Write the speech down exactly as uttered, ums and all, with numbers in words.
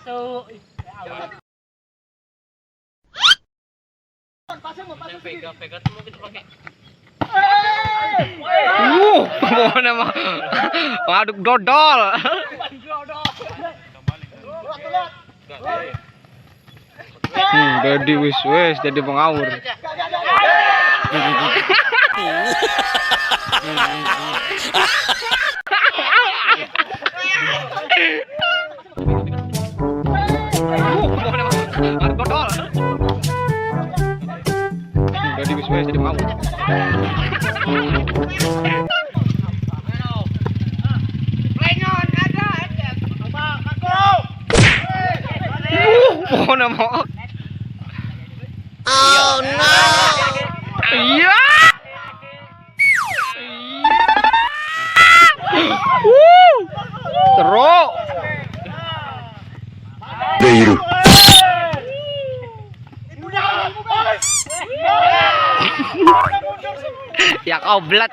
Uh, mana mah? Ngaduk dodol. Hmm, jadi wis-wis jadi pengaur. Jadi wis-wis jadi pengaur. Oh, nama. Oh no. Iya. Wuh. Teruk. Deiru. Ya kau belat.